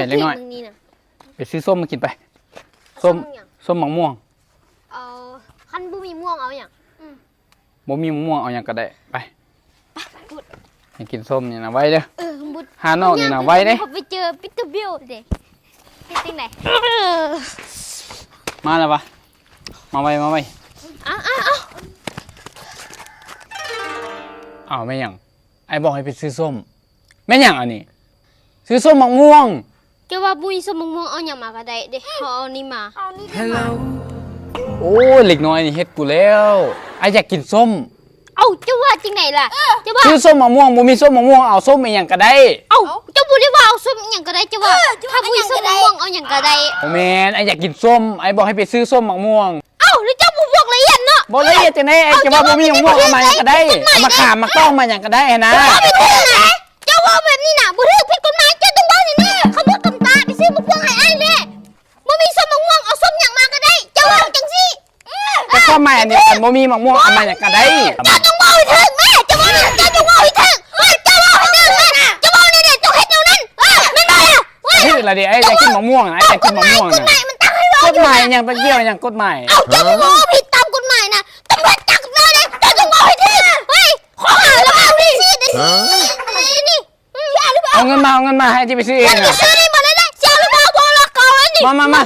ເດັກນ້ອຍ ນີ້ນະ ໄປຊື້ສົ້ມມາກິນໄປ. ສົ້ມ ສົ້ມຫຍັງ? ສົ້ມໝາກມ່ວງ. ເອົາ ຄັນບໍ່ມີມ່ວງເອົາຫຍັງ? ອືມ ບໍ່ມີໝາກມ່ວງເອົາຫຍັງກໍໄດ້ ໄປ ໄປພຸດ. ໃຫ້ກິນສົ້ມນີ້ນະ ໄວເດີ. ເອີ ບຸດ ຫານອກນີ້ນະ ໄວເດີ. ເຮົາໄປເຈີປີເຕີເບວເດ ເຮັດຈັ່ງໃດ? ມາແລ້ວວະ ມາໄວ ມາໄວ. ເອົາ ເອົາ ເອົາ ເອົາ ແມ່ນຫຍັງ? ອ້າຍບອກໃຫ້ໄປຊື້ສົ້ມ ແມ່ນຫຍັງອັນນີ້? ຊື້ສົ້ມໝາກມ່ວງ. ເຈົ້າວ່າບໍ່ມີສົ້ມໝາກມ່ວງ ເອົາຫຍັງມາກໍໄດ້ເດ້ ເຮົາເອົານີ້ມາ. ໂອ້ຍ ເດັກນ້ອຍນີ້ເຮັດກູແລ້ວ. ອ້າຍຢາກກິນສົ້ມ. ເອົ້າ ເຈົ້າວ່າຈັ່ງໃດລະ? ເຈົ້າວ່າ ຊື້ສົ້ມໝາກມ່ວງ ບໍ່ມີສົ້ມໝາກມ່ວງ ເອົາສົ້ມອີ່ຫຍັງກໍໄດ້. ເອົ້າ ເຈົ້າບໍ່ໄດ້ວ່າເອົາສົ້ມອີ່ຫຍັງກໍໄດ້ ເຈົ້າວ່າ ຖ້າບໍ່ມີສົ້ມໝາກມ່ວງ ເອົາຫຍັງກໍໄດ້. ບໍ່ແມ່ນ ອ້າຍຢາກກິນສົ້ມ ອ້າຍບອກໃຫ້ໄປຊື້ສົ້ມໝາກມ່ວງ. ເອົ້າ ແລ້ວເຈົ້າບໍ່ບອກລະອຽດເນາະ. ບໍ່ລະອຽດຈັ່ງໃດ ເຈົ້າວ່າບໍ່ມີໝາກມ່ວງ ເອົາມາຫຍັງກໍໄດ້ ເອົາໝາກຂາມ ໝາກຕອງ ມາຫຍັງກໍໄດ້ຫັ້ນນະ. ເຈົ້າເວົ້າແບບນີ້ນະ ເຈົ້າເວົ້າແບບນີ້ນະ ບໍ່ຖືກ ຜິດກົດໝາຍ. ເຈົ້າຕ້ອງເວົ້າແນວນີ້ ຂັບລົດຕຳຕາໄປຊື້ໝາກມ່ວງໃຫ້ອ້າຍແດ່. ບໍ່ມີສົ້ມໝາກມ່ວງ ເອົາສົ້ມຫຍັງມາກໍໄດ້ ເຈົ້າເວົ້າຈັ່ງຊີ້. ແຕ່ຄວາມໝາຍອັນດຽວກັນ ບໍ່ມີໝາກມ່ວງ ເອົາມາຫຍັງກໍໄດ້. ເຈົ້າຕ້ອງເວົ້າໃຫ້ຖືກແມ້ ເຈົ້າເວົ້າແນວ ເຈົ້າຕ້ອງເວົ້າໃຫ້ຖືກ. ເອີ ເຈົ້າເວົ້າໃຫ້ຖືກແມ້ ເຈົ້າເວົ້າແນວໃດ ເຈົ້າເຮັດແນວນັ້ນ. ເອີ ແມ່ນບໍ່ລະ? ເອີ ຖືກລະເດ ອ້າຍຢາກກິນໝາກມ່ວງ ອ້າຍຢາກກິນໝາກມ່ວງ. ກົດໝາຍ ກົດໝາຍຫຍັງ ໄປກ່ຽວຫຍັງກົດໝາຍ? ເອົ້າ ເຈົ້າຕ້ອງເວົ້າຜິດຕາມກົດໝາຍນະ ຕຳຫຼວດຈັບເລີຍເດ້. ເຈົ້າຕ້ອງເວົ້າໃຫ້ຖືກ. ເຮີ້ຍ ຂໍ້ຫາລະເວົ້ານີ້ ນີ້ ນີ້ ນີ້ ເອົາເງິນມາ ເອົາເງິນມາ ໃຫ້ທີ່ໄປຊື້ເອງ. ຊື້ນີ້ໝົດເລີຍເດ້ ເຈົ້າລະເວົ້າບໍ່ລະເກົ່າອັນນີ້. ມາ ມາ ມາ.